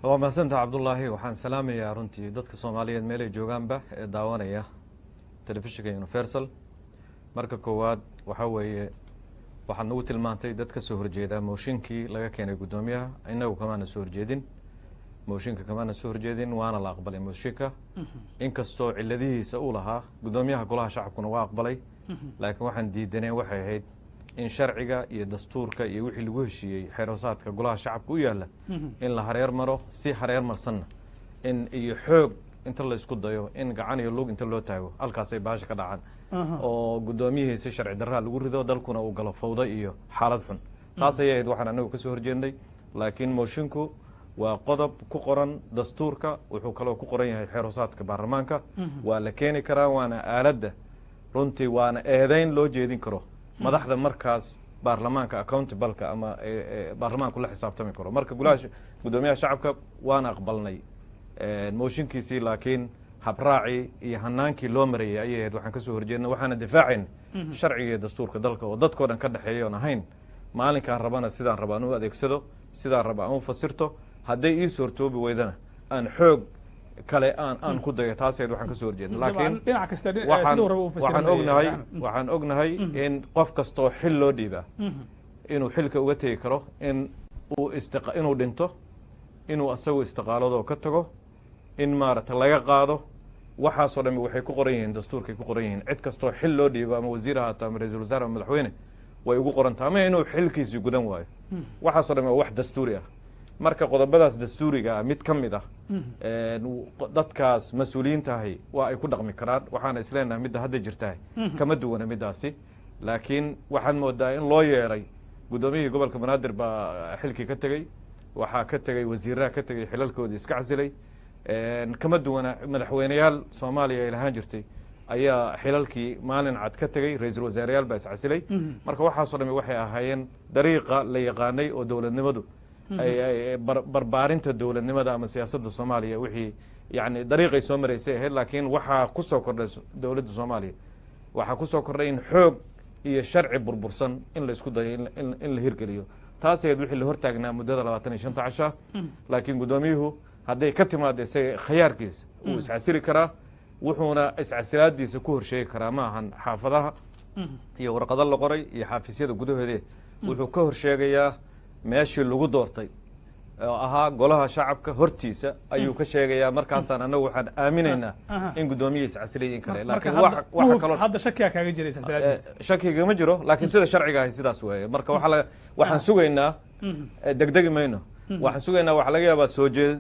Waa mahadsantaha, Cabdullaahi. Waxaan salaamayaa runtii dadka Soomaaliyeed meelay joogaanba ee daawanaya telefishinka Universal. Marka koowaad, waxaa weeye waxaad nagu tilmaantay dad ka soo horjeeda mooshinkii laga keenay guddoomiyaha. Inagu kamaana soo horjeedin mooshinka, kamaana soo horjeedin, waana la aqbalay mooshinka, inkastoo ciladihiisa uu lahaa. Guddoomiyaha Golaha Shacabkuna waa aqbalay, laakiin waxaan diidaneen waxay ahayd in sharciga iyo dastuurka iyo wixii lagu heshiiyey, xeeroosaadka Golaha Shacabka u yaalla, in la hareer maro, si hareer marsanna in iyo xoog inta la isku dayo in gacan iyo lug inta loo taago halkaasay baasha ka dhacaan oo guddoomiyihii si sharci darraa lagu rido, dalkuna uu galo fawdo iyo xaalad xun. Taas ayay ahayd waxaan anagu kasoo horjeednay. Laakiin moshinku waa qodob ku qoran dastuurka, wuxuu kaloo ku qoran yahay xeeroosaadka baarlamaanka. Waa la keeni karaa, waana aaladda runtii, waana eedeyn loo jeedin karo madaxda markaas baarlamaanka, accountable-ka ama baarlamaanku la xisaabtami karo. Marka golaha, guddoomiyaha shacabka waan aqbalnay mooshinkiisii, laakiin habraacii iyo hanaankii loo marayay ayay ahayd waxaan kasoo horjeednay. Waxaana difaacayn sharciga iyo dastuurka dalka oo dadkao dhan ka dhexeeya, oon ahayn maalinkaan rabana sidaan raba aan u adeegsado, sidaan raba aan u fasirto, hadday ii suurtoobi weydana aan xoog kale aan ku dayo. Taas ahayd waxaan kasoo horjeednay, laakiin dhinac kasta siduu rabo u waxaan ognahay, waxaan ognahay in qof kastoo xil loo dhiibaa inuu xilka uga tegi karo in uu inuu dhinto, inuu asagu istiqaaladoo ka tago, in maaragta laga qaado. Waxaasoo dhami waxay ku qoran yihiin dastuurkay ku qoran yihiin. Cid kastoo xil loo dhiibo, ama wasiir ahaato ama ra-iisul wasaare ama madaxweyne, way ugu qorantaha, ama inuu xilkiisii gudan waayo. Waxaasoo dhami waa wax dastuuri ah. Marka qodobadaas dastuuriga ah mid ka mid ah dadkaas mas-uuliyiintahay waa ay ku dhaqmi karaan. Waxaana isleenahay midda hadda jirtahay kama duwana middaasi, laakiin waxaad moodaa in loo yeeray. Guddoomiyihii gobolka Banaadir baa xilkii ka tegey, waxaa ka tegey wasiiraha ka tegey, xilalkoodii iska casilay. Kama duwana madaxweyneyaal Soomaaliya ay lahaan jirtay ayaa xilalkii maalin cad ka tegey, ra-iisul wasaareyaal baa iscasilay. Marka waxaasoo dhami waxay ahaayeen dariiqa la yaqaanay oo dowladnimadu ay barbaarinta dowladnimada ama siyaasadda Soomaaliya wixii yani dariiqay soo maraysay ahayd. Laakiin waxaa ku soo kordhay dowladda Soomaaliya, waxaa ku soo kordhay in xoog iyo sharci burbursan in la isku dayo in la hirgeliyo. Taas ahayd wixii la hortaagnaa muddada 25-ta casha. Laakiin guddoomiyuhu hadday ka timaada isaga khiyaarkiisa, wuu iscasili karaa, wuxuuna iscasilaadiisa ku horsheegi karaa, ma ahan xaafadaha iyo warqado la qoray iyo xaafisyada gudahoode, wuxuu ka horsheegayaa meeshii lagu doortay oo ahaa Golaha Shacabka hortiisa ayuu ka sheegayaa. Markaasaan annagu waxaan aaminaynaa in guddoomiya iscasilay in kale. Laakiin waxa kaloo hadda shakiyaa kaaga jira iscasilaadiisa? Shakigama jiro, laakiin sida sharciga ahi sidaas weeye. Marka waxaan sugaynaa, degdegi mayno, waxaan sugaynaa. Waxaa laga yaabaa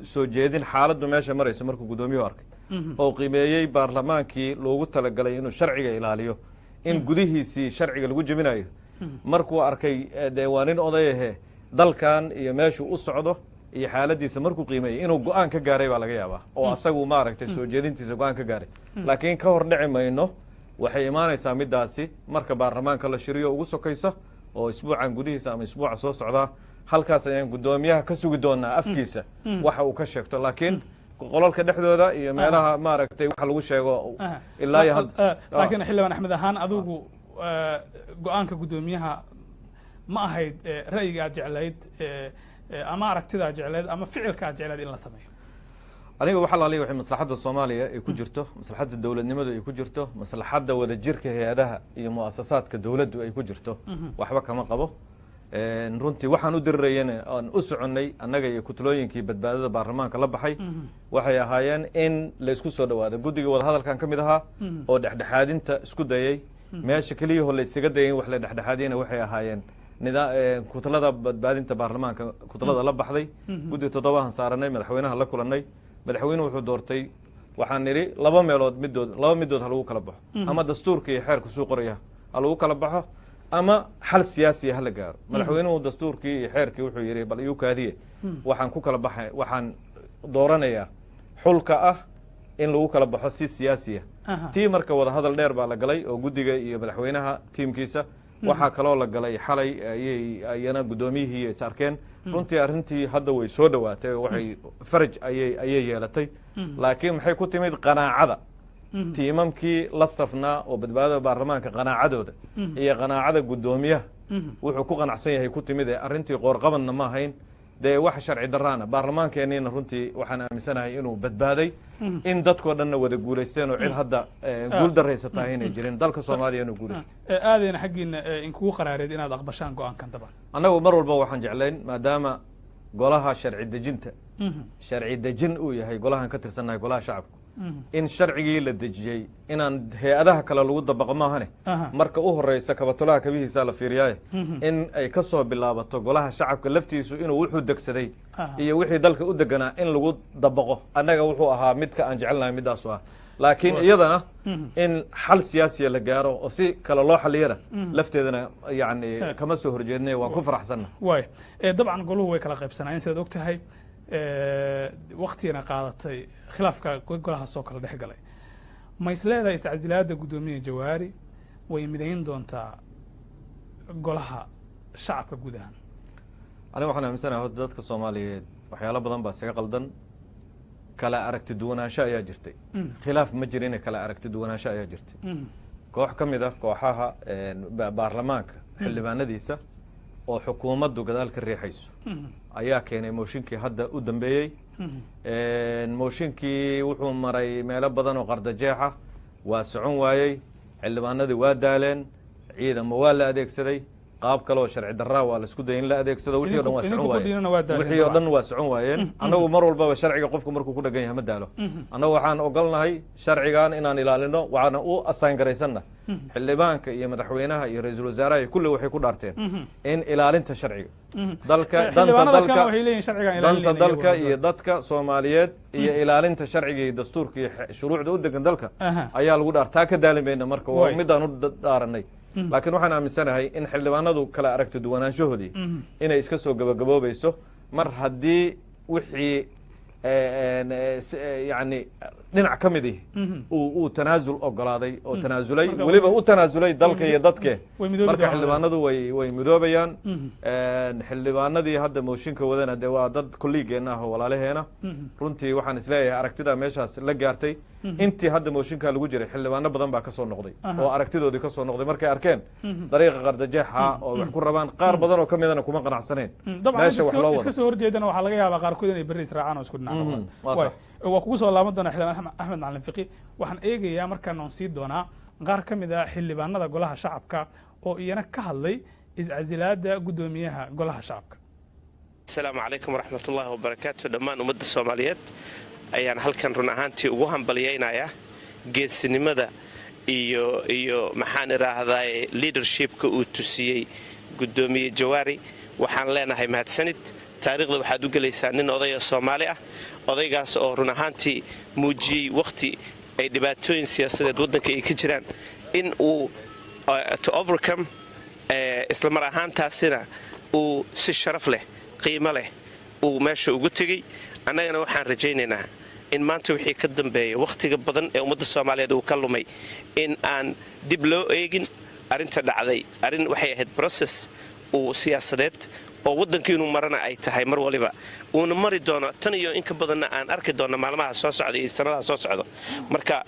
soo jeedin xaaladdu meesha marayso markuu guddoomiyuhu arkay oo qiimeeyey baarlamaankii loogu talagalay inuu sharciga ilaaliyo in gudihiisii sharciga lagu jebinayo, markuu arkay, dee waa nin oday ahe, dalkan iyo meeshuu u socdo iyo xaaladiisa markuu qiimeeyey, inuu go-aan ka gaaray baa laga yaabaa oo asagu maaragtay soo jeedintiisa go-aan ka gaaray. Laakiin ka hor dhici mayno. Waxay imaanaysaa middaasi marka baarlamaanka la shiriyo ugu sokaysa oo isbuucan gudihiisa ama isbuuca soo socdaa. Halkaas ayaan guddoomiyaha ka sugi doonaa afkiisa waxa uu ka sheegto. Laakiin qolalka dhexdooda iyo meelaha maaragtay waxa lagu sheego ilaa iyo Laakiin xildhibaan Axmed ahaan, adigu go-aanka guddoomiyaha ma ahayd ra'yiga aad jeclayd ama aragtida aad jeclayd ama ficilka aad jeclayd in la sameeyo? Aniga waxa laaliya waxay maslaxadda Soomaaliya ay ku jirto, maslaxadda dowladnimadu ay ku jirto, maslaxadda wadajirka hay-adaha iyo muasasaadka dowladdu ay ku jirto, waxba kama qabo runtii. Waxaan u dirirayana aan u soconnay annaga iyo kutlooyinkii badbaadada baarlamaanka la baxay waxay ahaayeen in laysku soo dhawaado. Guddiga wadahadalkan ka mid ahaa oo dhexdhexaadinta isku dayey. Meesha keliyahoo la isaga dayay in wax la dhexdhexaadiyana waxay ahaayeen kutlada badbaadinta baarlamaanka, kutlada la baxday. Guddi toddobahan saaranay, madaxweynaha la kulannay. Madaxweynuhu wuxuu doortay, waxaan nidhi laba meelood midood, laba midood ha lagu kala baxo: ama dastuurka iyo xeerka suu qoraya ha lagu kala baxo, ama xal siyaasiya hala gaaro. Madaxweynuhu dastuurkii iyo xeerkii wuxuu yidhi bal iyu kaadiye, waxaan ku kala baxay, waxaan dooranayaa xulka ah in lagu kala baxo si siyaasiya. Tii marka wadahadal dheer baa la galay oo guddiga iyo madaxweynaha tiimkiisa. Waxaa kaloo la galay xalay ayay ayana guddoomiyihii is arkeen. Runtii arrintii hadda way soo dhawaatay oo waxay faraj ayay yeelatay. Laakiin maxay ku timid? Qanaacada tiimamkii la safnaa oo badbaadada baarlamaanka, qanaacadooda iyo qanaacada guddoomiyaha wuxuu ku qanacsan yahay ku timid. Ee arrintii qoorqabadna ma ahayn. Dee wax sharci daraana baarlamaankeeniina runtii waxaan aaminsanahay inuu badbaaday, in dadkoo dhanna wada guulaysteen oo cid hadda guul daraysataa inay jirin, dalka Soomaaliya inuu guulaystay. Aadayna xaggiina inkugu qaraareed inaad aqbashaan go-aankan dabcan. Annagu mar walba waxaan jeclayn, maadaama golaha sharci dejinta, sharci dejin uu yahay golahan ka tirsannahay, Golaha Shacabku, in sharcigii la dejiyey inaan hay-adaha kale lagu dabaqo maahane, marka u horeysa kabatolaha kabihiisa la fiiriyaaye, in ay ka soo bilaabato Golaha Shacabka laftiisu inuu wuxuu degsaday iyo wixii dalka u deganaa in lagu dabaqo. Annaga wuxuu ahaa midka aan jecelnahay midaasu ah, laakiin iyadana in xal siyaasiya la gaaro oo si kale loo xaliyana lafteedana yani kama soo horjeednay, waan ku faraxsanna. Waay, dabcan goluhu way kala qaybsanaayeen, sidaad og tahay, waktigana qaadatay khilaafka golahaas oo kala dhex galay. Ma is leedahay iscasilaada guddoomiye Jawaari way midayn doontaa Golaha Shacabka guud ahaan? Aniga waxaan aaminsanahay horta dadka Soomaaliyeed waxyaalo badan baa isaga qaldan. Kala aragti duwanaansho ayaa jirtay, khilaaf ma jirine, kala aragti duwanaansho ayaa jirtay. Koox ka mid ah kooxaha baarlamaanka xildhibaanadiisa oo xukuumaddu gadaal ka riixayso ayaa keenay mooshinkii hadda u dambeeyey. Mooshinkii wuxuu maray meelo badan oo qardajeexa, waa socon waayey, xildhibaanadii waa daaleen, ciidamo waa la adeegsaday, qaab kale oo sharci darraa waa la isku dayay in la adeegsado. Wixii o dhan waa socon waayeen, wixii oo dhan waa socon waayeen. Annagu mar walbaba sharciga qofku markuu ku dhagan yahay ma daalo. Annagu waxaan ogolnahay sharcigan inaan ilaalino, waxaana u assign garaysanna xildhibaanka iyo madaxweynaha iyo ra-iisul wasaaraha iyo kulli waxay ku dhaarteen in ilaalinta sharciga dalka, danta dalka, danta dalka iyo dadka Soomaaliyeed iyo ilaalinta sharciga iyo dastuurka iyo shuruucda u degan dalka ayaa lagu dhaar. Taa ka daali mayna, marka waa midaan u dhaaranay. Laakiin waxaan aaminsanahay in xildhibaanadu kala aragti duwanaanshahoodii inay iska soo gabagaboobayso mar haddii wixii yani dhinac ka mid ihi uu tanaasul ogolaaday oo tanaasulay, weliba u tanaasulay dalka iyo dadke. Marka xildhibaanadu way midoobayaan. Xildhibaanadii hadda mooshinka wadana dee waa dad kolliigeenna ah oo walaalaheena. Runtii waxaan isleeyahay aragtida meeshaas la gaartay intii hadda mooshinka lagu jiray, xildhibaano badan baa kasoo noqday oo aragtidoodii kasoo noqday markay arkeen dariiqa qardajeexa oo wax ku rabaan. Qaar badan oo kamidana kuma qanacsaneen meesha wax loo wado. Iska soo horjeedana waxaa laga yaabaa qaarkood inay berri israacaan oo isku dhinac noqdaan. Waa kugu soo laaban doonaa, xildhibaan Axmed Macalin Fiqi. Waxaan eegayaa markaan oon sii doonaa qaar ka mid a xildhibaanada Golaha Shacabka oo iyana ka hadlay iscasilaada guddoomiyaha Golaha Shacabka. Asalaamu calaykum waraxmatullaahi wabarakaatu. Dhammaan ummadda Soomaaliyeed ayaan halkan run ahaantii ugu hambalyaynayaa geesinimada iyo maxaan idhaahdaa, leadershipka uu tusiyey guddoomiye Jawaari. Waxaan leenahay mahadsanid. Taariikhda waxaad u gelaysaa nin odaya Soomaali ah, odaygaas oo run ahaantii muujiyey wakhti ay dhibaatooyin siyaasadeed waddanka ay ka jiraan in uu to overcome, isla mar ahaantaasina uu si sharaf leh, qiimo leh uu meesha ugu tegey. Annagana waxaan rajaynaynaa in maanta wixii ka dambeeya wakhtiga badan ee ummadda Soomaaliyeed uu ka lumay in aan dib loo eegin arrinta dhacday. Arrin waxay ahayd process uu siyaasadeed oo waddanka inuu marana ay tahay mar waliba, uuna mari doono, tan iyo in ka badanna aan arki doonno maalmaha soo socda iyo sanadaha soo socda. Marka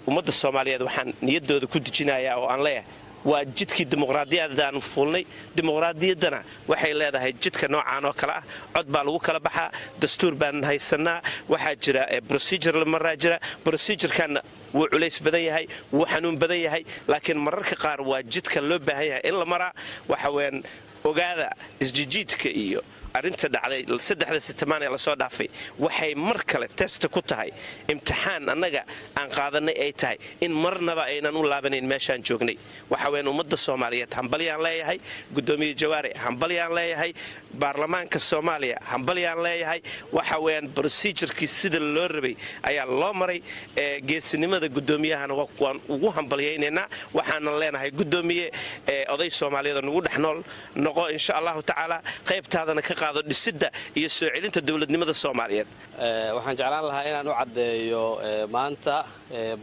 ummadda Soomaaliyeed waxaan niyaddooda ku dejinayaa oo aan leeyahay waa jidkii dimuqraadiyaddaanu fuulnay. Dimuqraadiyaddana waxay leedahay jidka noocaan oo kale ah: cod baa lagu kala baxaa, dastuur baan haysanaa, waxaa jira procedure la maraa jira. Procedurekanna wuu culays badan yahay, wuu xanuun badan yahay, laakiin mararka qaar waa jidka loo baahan yahay in la maraa. Waxa weeyaan, ogaada, isjijiidka iyo arrinta dhacday 3da sitamaan ee lasoo dhaafay waxay mar kale test ku tahay, imtixaan annaga aan qaadanay ay tahay in marnaba aynan u laabanayn meeshaan joognay. Waxa weyan, ummadda Soomaaliyeed hambalyaan leeyahay, guddoomiye Jawaare hambalyaan leeyahay, baarlamaanka Soomaaliya hambalyaan leeyahay. Waxa weeyaan, procedurekii sida loo rabay ayaa loo maray. Geesinimada guddoomiyahana waan ugu hambalyaynaynaa. Waxaanan leenahay, guddoomiye, oday Soomaaliyeed oo nagu dhex nool noqo, insha Allahu tacaala, qaybtaadana ka qaado dhisidda iyo soo celinta dowladnimada Soomaaliyeed. Waxaan jeclaan lahaa inaan u caddeeyo maanta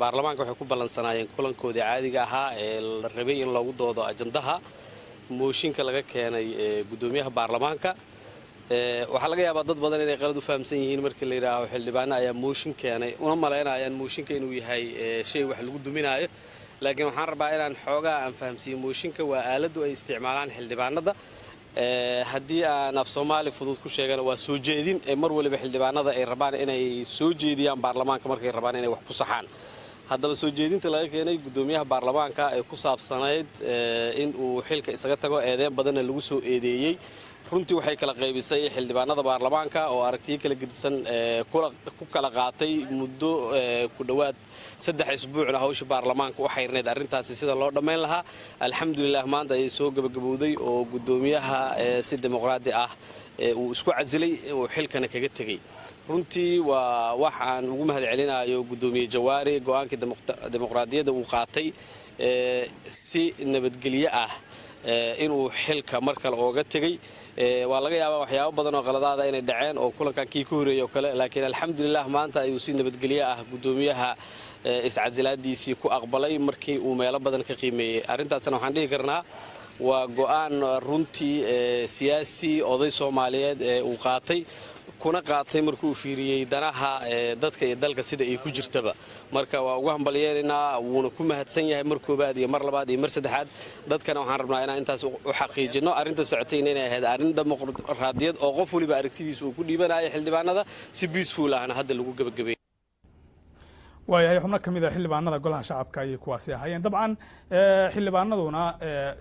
baarlamaanka waxay ku ballansanaayeen kulankoodii caadiga ahaa ee la rabay in loogu doodo ajandaha mooshinka laga keenay guddoomiyaha baarlamaanka. Waxaa laga yaabaa dad badan inay qalad u fahamsan yihiin markii la yidhaaho xildhibaano ayaa mooshin keenay, una malaynayaan mooshinka inuu yahay shay wax lagu duminaayo. Laakiin waxaan rabaa inaan xoogaa aan fahamsiiyo: mooshinka waa aaladdu ay isticmaalaan xildhibaanada. Haddii aan af Soomaali fudud ku sheegana, waa soo jeedin ee mar waliba xildhibaanada ay rabaan inay soo jeediyaan baarlamaanka markay rabaan inay wax ku saxaan. Haddaba soo jeedinta laga keenay guddoomiyaha baarlamaanka ee ku saabsanayd in uu xilka isaga tago, eedeyn badanna lagu soo eedeeyey, runtii waxay kala qaybisay xildhibaanada baarlamaanka oo aragtiyo kala gedisan ku kala qaatay. Muddo ku dhowaad 3 isbuucna hawsha baarlamaanka u xayrnayd arrintaasi sida loo dhammayn lahaa. Alxamdulilah, maanta ayay soo gabagabowday oo guddoomiyaha si dimuqraadi ah uu isku casilay, uu xilkana kaga tegey. Runtii waa wax aan ugu mahad celinayo guddoomiye Jawaari go'aankii dimuqraadiyadda uu qaatay, si nabadgelyo ah inuu xilka mar kale ooga tegey. Waa laga yaabaa waxyaabo badan oo qaladaada inay dhaceen oo kulankan kii ka horreeyey oo kale, laakiin alxamdulilah, maanta ayuu si nabadgelyo ah guddoomiyaha iscasilaadiisii ku aqbalay markii uu meelo badan ka qiimeeyey. Arrintaasna waxaan dhihi karnaa waa go'aan runtii siyaasi oday Soomaaliyeed ee uu qaatay, kuna qaatay markii uu fiiriyey danaha dadka iyo dalka sida ay ku jirtaba. Marka waa ugu hambalyeynaynaa, wuuna ku mahadsan yahay mar koobaad iyo mar labaad iyo mar saddexaad. Dadkana waxaan rabnaa inaan intaas u xaqiijino, arrinta socotayna inay ahayd arrin dimuqraadiyad oo qof waliba aragtidiisa uu ku dhiibanayo xildhibaanada, si peaceful ahna hadda lagu gebagabeeyey. Waayahay, xubno ka mid a xildhibaanada Golaha Shacabka ayay kuwaasi ahaayeen. Dabcan xildhibaanaduna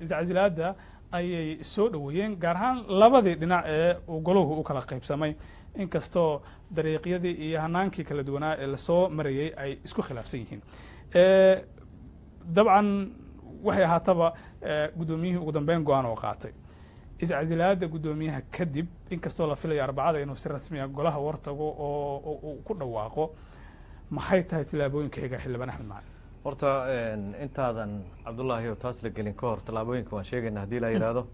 iscasilaadda ayay soo dhoweeyeen, gaar ahaan labadii dhinac ee uu goluhu u kala qaybsamay, inkastoo dariiqyadii iyo hanaankii kala duwanaa ee lasoo marayey ay isku khilaafsan yihiin. Dabcan waxay ahaataba, guddoomiyihii ugu dambeyn go'aan oo qaatay iscasilaadda guddoomiyaha kadib, inkastoo la filayo Arbacada inuu si rasmiya golaha wartago oo uu ku dhawaaqo, maxay tahay tillaabooyinka xiga, xildhibaan Axmed Macalin? Horta intaadan, Cabdullaahi, oo taas la gelin ka hor, tallaabooyinka waan sheegayna haddii la yidhaahdo.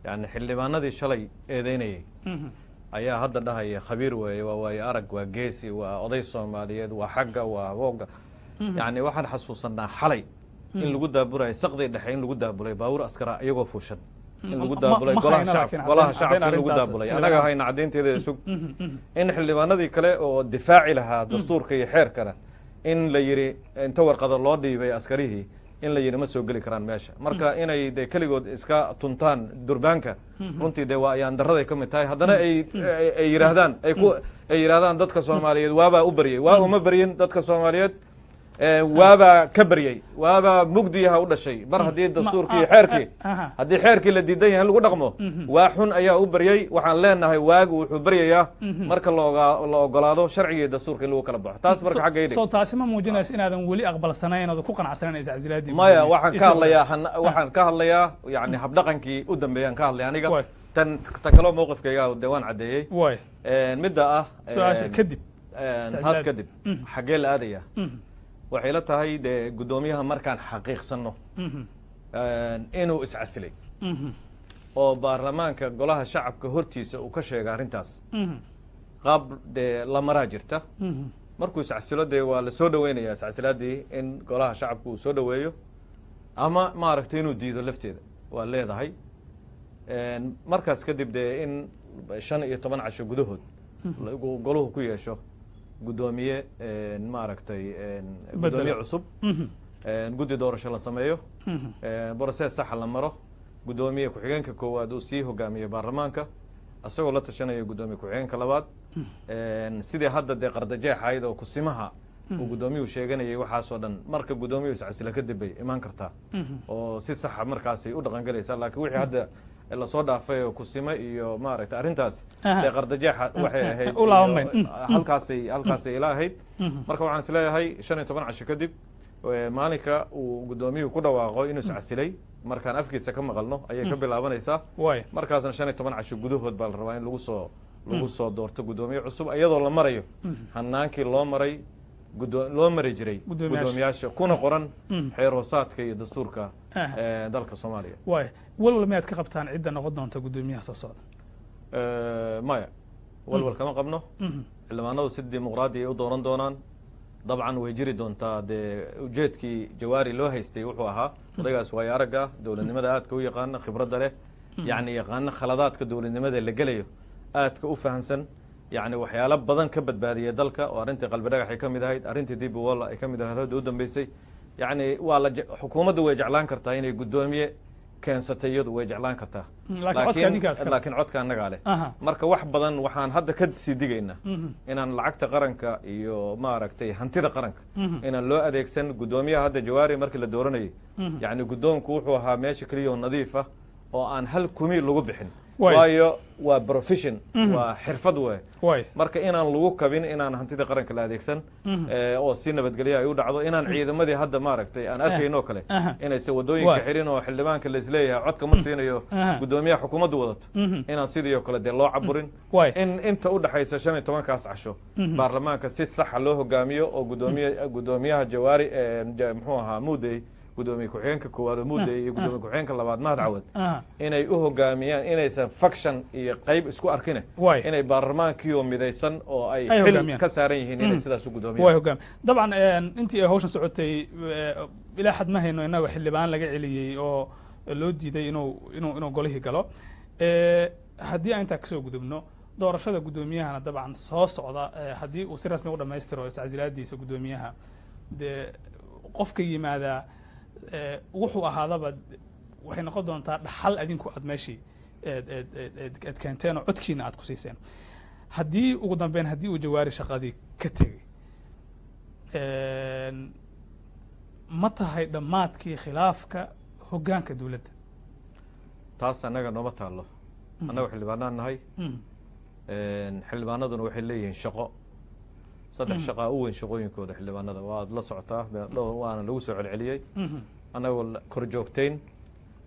Yani xildhibaanadii shalay eedeynayay ayaa hadda dhahaya khabiir weeye, waa waayo arag, waa geesi, waa oday Soomaaliyeed, waa xagga, waa wooga. Yani waxaan xasuusanaa xalay in lagu daaburayo saqdii dhexe, in lagu daabulay baabuur askara iyagoo fuushan, in lagu daabulay golaha shacab, golaha shacabka in lagu daabulay. Annaga hayna caddaynteeda sug in xildhibaanadii kale oo difaaci lahaa dastuurka iyo xeerkana in la yidhi, inta warqado loo dhiibay askarihii, in la yidhi ma soo geli karaan meesha. Marka inay de keligood iska tuntaan durbaanka runtii de waa ayaan daraday ka mid tahay. Haddana ay yidhaahdaan, ay ku ay yidhahdaan dadka Soomaaliyeed waabaa u baryey. Waa uma baryin dadka Soomaaliyeed, waabaa ka baryey, waabaa mugdiyaha u dhashay. Mar haddii dastuurkii xeerkii, haddii xeerkii la diidan yahay in lagu dhaqmo, waa xun ayaa u baryey. Waxaan leenahay waagu wuxuu baryayaa marka looga la ogolaado sharciga iyo dastuurka in lagu kala baxo. Taas marka xagga idhig. Soo taasi ma muujinayso inaadan weli aqbalsanayn ood ku qanacsanayn iscasilaadii? Maya, waxaan ka hadlayaa, waxaan ka hadlayaa yani habdhaqankii u dambeeyaan ka hadlay aniga. Tan kaloo mowqifkayga de waan caddeeyey. Midda ah su-aasha kadib. Taas kadib xaggee la aadaya? Waxay la tahay dee guddoomiyaha markaan xaqiiqsanno inuu iscasilay oo baarlamaanka Golaha Shacabka hortiisa uu ka sheega arrintaas, qaab dee la maraa jirta. Markuu iscasilo dee waa la soo dhaweynaya iscasilaadii, in Golaha Shacabka uu soo dhaweeyo ama maaragtay inuu diido lafteeda waa leedahay. Markaas kadib dee in 15 casho gudahood goluhu ku yeesho guddoomiye, maaragtay, guddoomiye cusub, guddi doorasho la sameeyo, process saxa la maro, guddoomiye ku-xigeenka koowaad uu sii hogaamiyo baarlamaanka isagoo la tashanayo guddoomiye ku-xigeenka labaad, sidii hadda dee qardajeexayd oo kusimaha uu guddoomiyuhu sheeganayay. Waxaasoo dhan marka guddoomiyuhu iscasila kadib bay imaan kartaa oo si saxa markaasi u dhaqan gelaysaa. Laakiin wixii hadda lasoo dhaafay oo kusime iyo maaragtay arrintaas dee qardajeexa waxay ahayd halkaasay ila ahayd. Marka waxaan isleeyahay 15 casho kadib, maalinka uu guddoomiyuhu ku dhawaaqo inuu iscasilay, markaan afkiisa ka maqalno ayay ka bilaabanaysaa. Markaasna 15 casho gudahood baa la rabaa in lagu soo doorto guddoomiye cusub, iyadoo la marayo hanaankii loo maray loo mari jiray guddoomiyaasha, kuna qoran xeer hoosaadka iyo dastuurka dalka Soomaaliya. Waay, walwal miyaad ka qabtaan cidda noqon doonta guddoomiyaha soo socda? Maya, walwal kama qabno. Xildhibaanadu si dimuqraadi ay u dooran doonaan. Dabcan way jiri doontaa dee ujeedkii Jawaari loo haystay wuxuu ahaa odaygaas waayo aragga dowladnimada aadka u yaqaana, khibradda leh, yacni yaqaana khaladaadka dowladnimada la gelayo, aadka u fahamsan, yacni waxyaalo badan ka badbaadiyay dalka, oo arrintii Qalbi Dhagax ay ka mid ahayd, arrintii DP World ay ka mid ahayd hadda u dambeysay. Yacni waa la xukuumaddu way jeclaan kartaa inay guddoomiye Keensatay iyadu way jeclaan kartaa. Laakiin codka adinkaa iska leh. Laakiin codka annagaa leh. Marka wax badan waxaan hadda ka sii digaynaa inaan lacagta qaranka iyo, maaragtay, hantida qaranka inaan loo adeegsan guddoomiyaha hadda Jawaari. Markii la dooranayay, yacni, guddoonku wuxuu ahaa meesha keliya oo nadiif ah oo aan hal kumi lagu bixin, waayo waa profession, waa xirfad wey. Marka inaan lagu kabin, inaan hantida qaranka la adeegsan, oo si nabadgelyo ay u dhacdo, inaan ciidamadii hadda, maaragtay, aan arkayno kale inaysan wadooyinka xirin oo xildhibaanka laisleeyahay codka ma siinayo guddoomiyaha xukuumaddu wadato, inaan sidii oo kale dee loo caburin, in inta u dhexaysa 15-kaas casho baarlamaanka si saxa loo hogaamiyo oo guddoomiyaha Jawaari, muxuu ahaa, Muudey, guddoomiye ku-xigeenka koowaad oo Muudey iyo guddoomiye ku-xigeenka labaad Mahad Cawad inay u hogaamiyaan, inaysan faction iyo qayb isku arkine, inay baarlamaankii oo midaysan oo ay ay xil hogaamiyaan. ka saaran yihiin inay sidaas u guddoomiyaan. Way hogaam dabcan. Intii ay hawshan socotay, ilaa xad ma hayno innaga xildhibaan laga celiyey oo loo diiday inuu golihii galo. Haddii aan intaa kasoo gudubno, doorashada guddoomiyahana dabcan soo socda, haddii uu si rasmi u dhamaystiro iscasilaadiisa guddoomiyaha, dee qofka yimaadaa, wuxuu ahaadaba, waxay noqon doontaa dhaxal adinku aad meeshii eed eed eed eed eed keenteen oo codkiina aad ku siiseen. Haddii ugu dambeyn haddii uu Jawaari shaqadii ka tegey, ma tahay dhammaadkii khilaafka hoggaanka dowladda? Taas annaga nooma taallo. Annaga xildhibaanaan nahay. Xildhibaanaduna waxay leeyihiin shaqo, saddex shaqaa u weyn shaqooyinkooda xildhibaanada. Waad la socotaa, waana lagu soo celceliyey. Annagoo kor joogtayn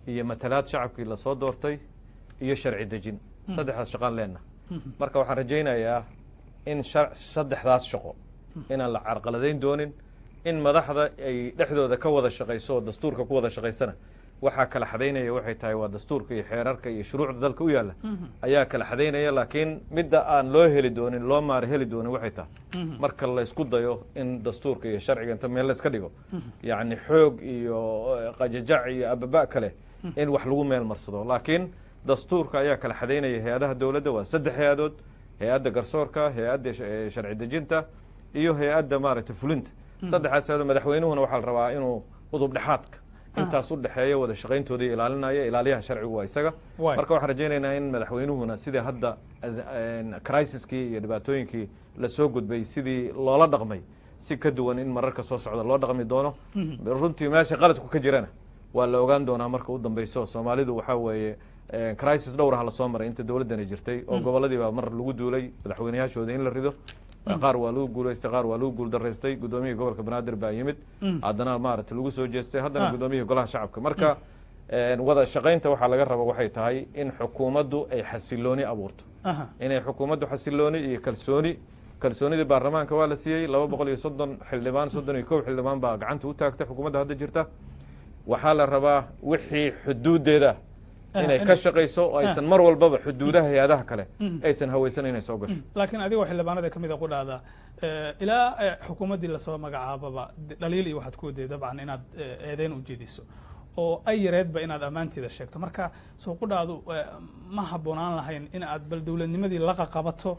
iyo matalaad shacabkii lasoo doortay iyo sharci dejin, saddexdaas shaqaan leenahay. Marka waxaan rajaynayaa in saddexdaas shaqo inaan la carqaladayn doonin, in madaxda ay dhexdooda ka wada shaqayso oo dastuurka ku wada shaqaysana. Waxaa kala xadaynaya waxay tahay waa dastuurka iyo xeerarka iyo shuruucda dalka u yaalla ayaa kala xadaynaya. Laakiin midda aan loo heli doonin, loo maara heli doonin, waxay tahay marka laysku dayo in dastuurka iyo sharciga inta meel layska dhigo, yacni, xoog iyo qajajac iyo ababa kale in wax lagu meel marsado. Laakiin dastuurka ayaa kala xadaynaya hay-adaha dowladda. Waa saddex hay-adood: hay-adda garsoorka, hay-adda sharci dejinta iyo hay-adda, maaragtay, fulinta. Saddexdaas hay-adood, madaxweynuhuna waxaa la rabaa inuu udub dhexaadka intaas u dhexeeya wada shaqayntooda ilaalinaya. Ilaaliyaha sharcigu waa isaga. Marka waxaan rajaynaynaa in madaxweynuhuna sidii hadda crisiskii iyo dhibaatooyinkii lasoo gudbay sidii loola dhaqmay si ka duwan in mararka soo socda loo dhaqmi doono. Runtii meesha qaladku ka jirana waa la ogaan doonaa marka u dambeyso. Soomaalidu waxaa weeye crisis dhowraha lasoo maray inta dowladdani jirtay, oo gobolladii baa mar lagu duulay madaxweyneyaashooda in la rido. Qaar waa lagu guulaystay, qaar waa lagu guuldaraystay. Guddoomiyihii gobolka Banaadir baa yimid, haddana, maaragtay, lagu soo jeestay, haddana guddoomiyihii golaha shacabka. Marka wada shaqaynta waxaa laga raba waxay tahay in xukuumaddu ay xasilooni abuurto, inay xukuumaddu xasilooni iyo kalsooni. Kalsoonidii baarlamaanka waa la siiyey, 230 xildhibaan, 31 xildhibaan baa gacanta u taagtay xukuumadda hadda jirta. Waxaa la rabaa wixii xuduuddeeda inay ka shaqayso oo aysan mar walbaba xuduudaha hay-adaha kale aysan hawaysan inay soo gasho. Laakiin adigoo xildhibaanada kamid a qudhaada, ilaa xukuumaddii lasoo magacaababa dhaliil iyo waxaad ku waday dabcan inaad eedeyn u jeediso oo ay yareedba inaad ammaanteeda sheegto. Marka soo qudhaadu ma habboonaan lahayn in aad bal dowladnimadii laqa qabato,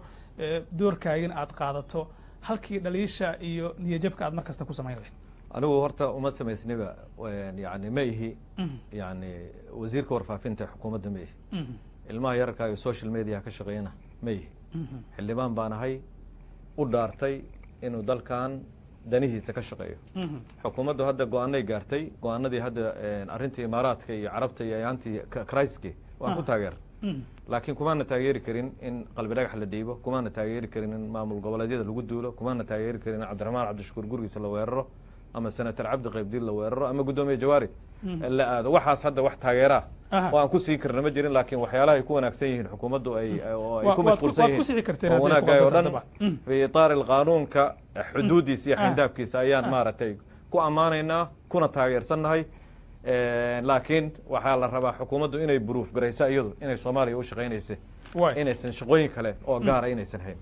doorkaagin aad qaadato, halkii dhaliisha iyo niyajabka aad mar kasta ku samayn lahayd? Anigu horta uma samaysniba, yani, ma ihi, yani, wasiirka warfaafinta xukuumadda ma ihi, ilmaha yararka iyo social media ka shaqeeyana ma ihi. Xildhibaan baan ahay u dhaartay inuu dalkan danihiisa ka shaqeeyo. Xukuumaddu hadda go-aanay gaartay. Go-aanadii hadda arrintii Imaaraadka iyo Carabta iyo ayaantii crisiski waan ku taageer, laakiin kumaana taageeri karin in Qalbi Dhagax la dhiibo, kumaana taageeri karin in maamul goboleedyada lagu duulo, kumaana taageeri karin in Cabdiraxmaan Cabdishakuur gurigiisa la weeraro ama Senator Cabdi Qaybdiid la weeraro ama Guddoomiye Jawaari la aado. Waxaas hadda wax taageeraa oo aan ku siin karna ma jirin. Laakiin waxyaalaha ay ku wanaagsan yihiin xukuumaddu ay oo ay ku mashquulsan yihiin oo wanaagay oo dhan fi itaar alqaanuunka xuduudiisa iyo xayndaabkiisa ayaan, maaragtay, ku ammaanaynaa kuna taageersannahay. Laakiin waxaa la rabaa xukuumaddu inay proof garayso iyadu inay Soomaaliya u shaqaynaysa, inaysan shaqooyin kale oo gaara inaysan hayn.